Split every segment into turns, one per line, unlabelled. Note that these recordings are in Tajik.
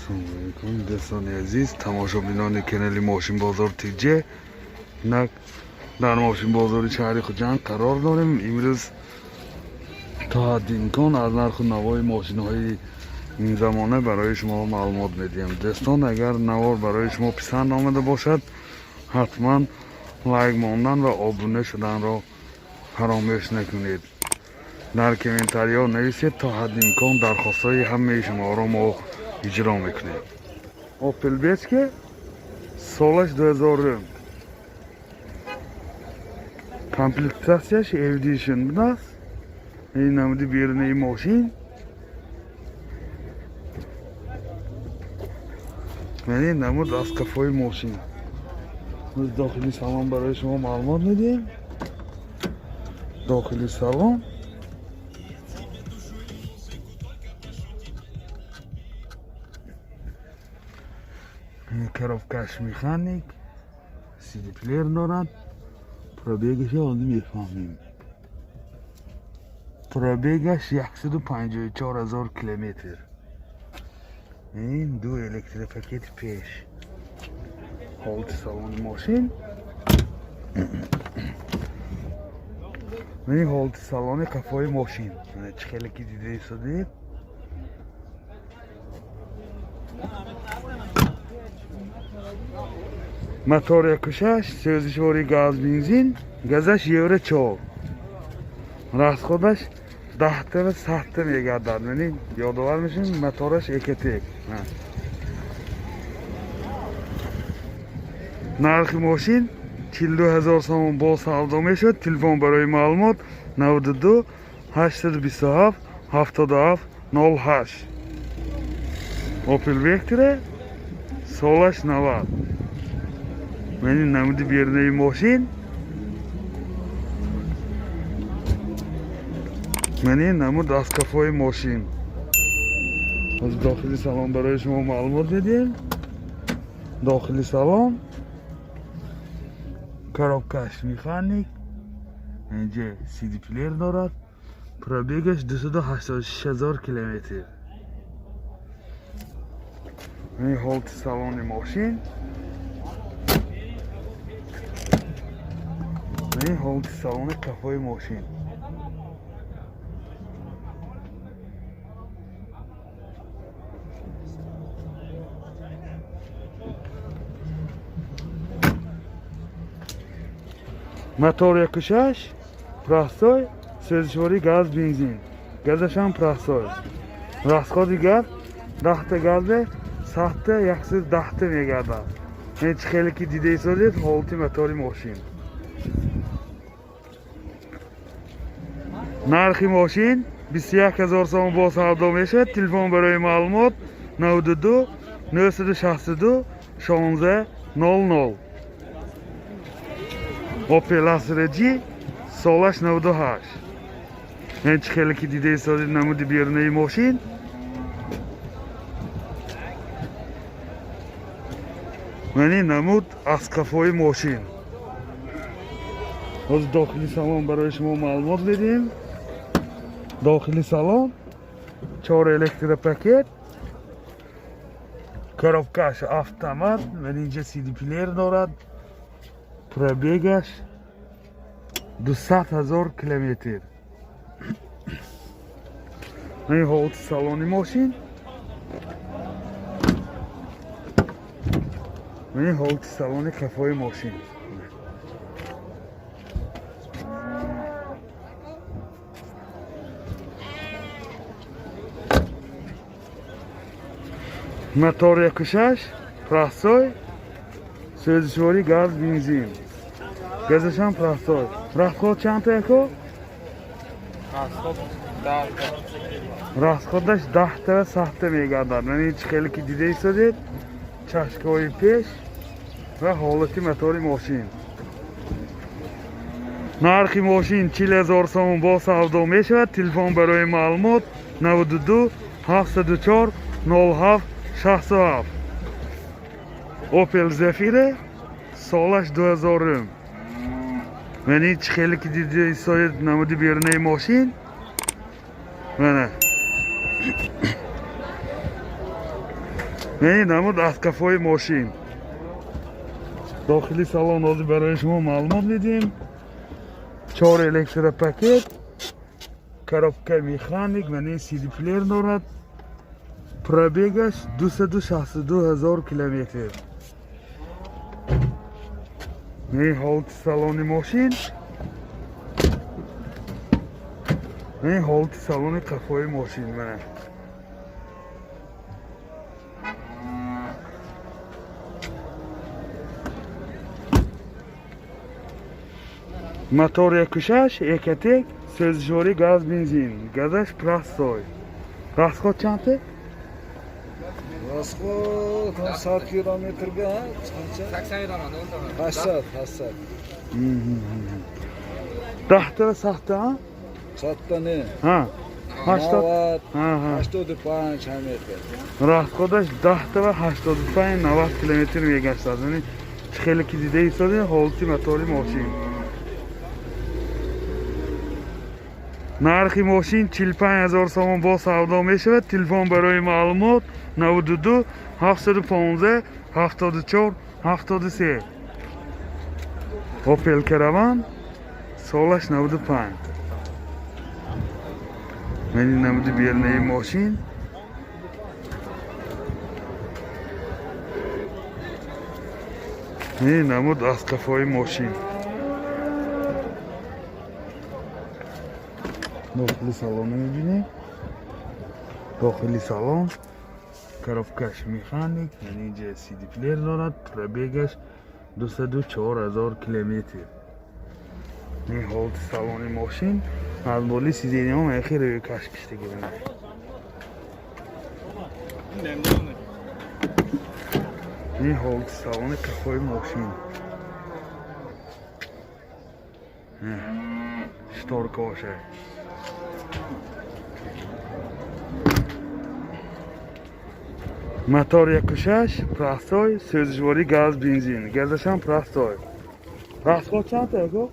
Ассалому алайкум, дӯстони азиз, тамошобинони канали Мошинбозор ТЖ. Инак дар мошинбозори шаҳри Хуҷанд қарор дорем. Имрӯз то ҳадди имкон аз нарху навои мошинҳои ин замона барои шумо маълумот медиҳем. Дӯстон, агар навор барои шумо писанд омада бошад, ҳатман лайк мондан ва обуна шуданро фаромӯш накунед. Дар комментариҳо нависед, то ҳадди имкон дархостҳои ҳамаи шуморо мо иҷро мекунем. Opel Vectra, солаш 2000, комплектатсияш Edition будааст. Ин намуди берунаи мошин. Яъне намуд аз қафои мошин. Мо дохили салон барои шумо маълумот медиҳем. Дохили салон коробкаш механик, CD плеер дорад. Пробегашо ҳозир мефаҳмем. Пробегаш 154 ҳазор километр. Ин ду электропакети пеш. Ҳолати салони мошин. Ин ҳолати салони қафои мошин. Чӣ хеле ки дида истодед. Мотор 1.6, сӯзишвори газ бензин, газаш Евро 4. Расходаш 10 та ва 100 та мегардад. Мани ёдовар мешавем, мотораш Экотек. Нархи мошин 42 ҳазор сомон бо савдо мешавад. Телефон барои маълумот 92 827 77 08. Opel Vectra, солаш 90. Мани намуди берунаи мошин. Мани намуд аз қафои мошин. Ҳозир дохили салон барои шумо маълумот медиҳем. Дохили салон коробкаш механик, инҷа CD плеер дорад. Пробегаш 286 ҳазор километр. Ин ҳолати салони мошин. Ин ҳолати салони қафои мошин. Мотор 1.6, простой, сӯзишворӣ газ бензин. Газашам простой. Расходи газ 10 та газе 100 та 110 та мегардад. Ин чӣ хеле ки дида истодед, ҳолати мотори мошин. Нархи мошин 21 ҳазор сомон бо савдо мешавад. Телефон барои маълумот 92 962 16 00. Opel Astra G, солаш 98. Ин чӣ хеле ки дида истодед, намуди берунаи мошин. Мани намуд аз қафои мошин. Ҳозир дохили салон барои шумо маълумот медиҳем. Дохили салон чор электропакет, коробкаш автомат, ман инҷа CD плеер дорад. Пробегаш 200 ҳазор километр. Ин ҳолати салони мошин. Ин ҳолати салони қафои мошин. Мотор 1.6, простой, сӯзишворӣ газ бензин. Газашам простой. Расход чанд яко?
Расход 10 та.
Расходаш 10 та ва 100 та мегардад. Мани чӣ хеле ки дида истодед, чашкаҳои пеш ва ҳолати мотори мошин. Нархи мошин 40 ҳазор сомон бо савдо мешавад. Телефон барои маълумот 92 704 07 67. Opel Zafira, солаш 2000. Мани чӣ хеле ки дида истодед, намуди берунаи мошин. Мана. Не, намуд аз қафои мошин. Дохили салон ҳозир барои шумо маълумот медиҳем. Чор электропакет, коробка механик, мана CD плеер дорад. Пробегаш 262 000 километр. Не, ҳолати салони мошин. Не, ҳолати салони қафои мошин мана. Мотор 1.6, Ecotec, сӯзишворӣ газ бензин. Газаш простой. Расход чанд?
Расход 100 километрга qancha?
80 yaraman,
800, 800.
Даҳта сахта?
Садта не.
Ҳа. 80.
90,
Ҳа, ҳа.
85 ҳамеха.
Расходаш 10 ва 85 90 километр мегаштад. Яъне хеле ки дида истода ҳолати мотори мошин. Нархи мошин 45 000 сомон бо савдо мешавад. Телефон барои маълумот 92 715 74 73. Opel Caravan солаш 95. Мени намуди бернаи мошин. Не, намуд аз қафои мошин. Дохили салонро мебинем. Дохили салон коробкаш механик, яъне инҷа CD плеер дорад, пробегаш 204 000 километр. Ин ҳолати салони мошин аз боли сиденьяҳо мехи рӯйкаш киштагӣ. Ин ҳолати салони қафои мошин. Шторкаоша. Мотор 1.6, простой, сӯзишворӣ газ бензин. Газашам простой. Расход чанд ако?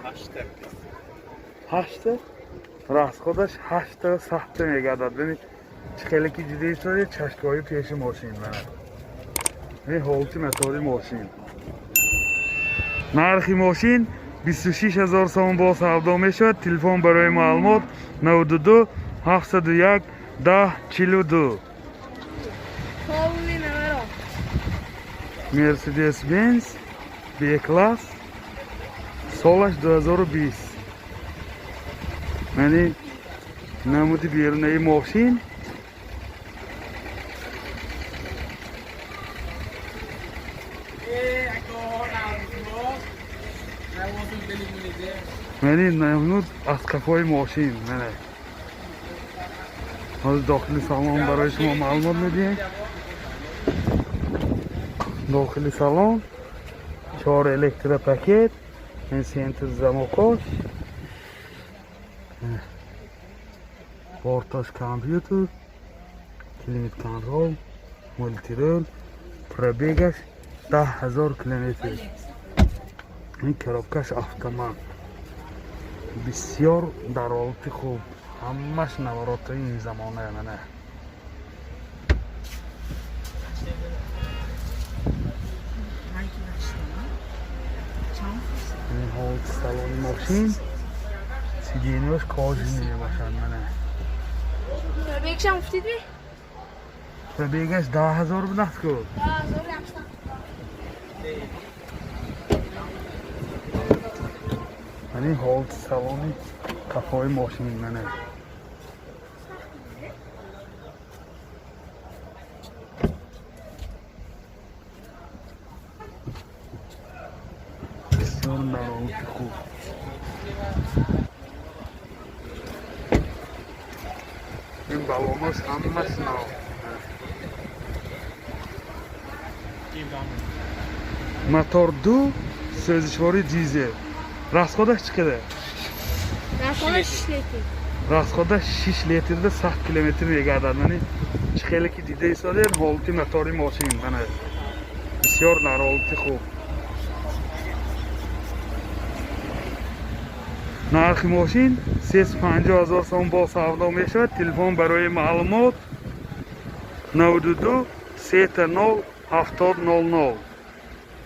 8.
8? Расходаш 8 сахта мегардад. Бинед, чӣ хеле ки дида истода чашкаҳои пеши мошин мана. Ин ҳолати мотори мошин. Нархи мошин 26 000 сомон бо савдо мешавад. Телефон барои маълумот 92 701 10 42.
Полный номерок.
Mercedes Benz B-класс солаш 2020. Яъне намуди берунаи мошин. Яъне намуд аз қафои мошин. Мана. Ҳозир дохили салон барои шумо маълумот медиҳем. Дохили салон чор электропакет, ин центр замокош, борташ компютер, климат контрол, мультирул, пробегаш 10 000 километр. Ин коробкаш автомат. Бисёр дар ҳолати хуб. Ҳамаш наворотҳои ин замона мана. Ин ҳолати салони мошин. Сиденьяш кожаный мебошад мана.
Пробегшам гуфтид ми?
Пробегаш 10 000 будаст ку.
10 000.
Мани ҳолати салони қафои мошин мана. Бисёр дар ҳолати хуб. Ин балонош ҳамаш нав. Мотор 2, сӯзишворӣ дизел. Расходаш чӣ қадар?
Расходаш 6 литр.
Расходаш 6 литрда 100 километр мегардад. Мани чӣ хеле ки дида истодед ҳолати мотори мошин мана. Бисёр дар ҳолати хуб. Нархи мошин 350 000 сом бо савдо мешавад. Телефон барои маълумот 92 3 0 70 00.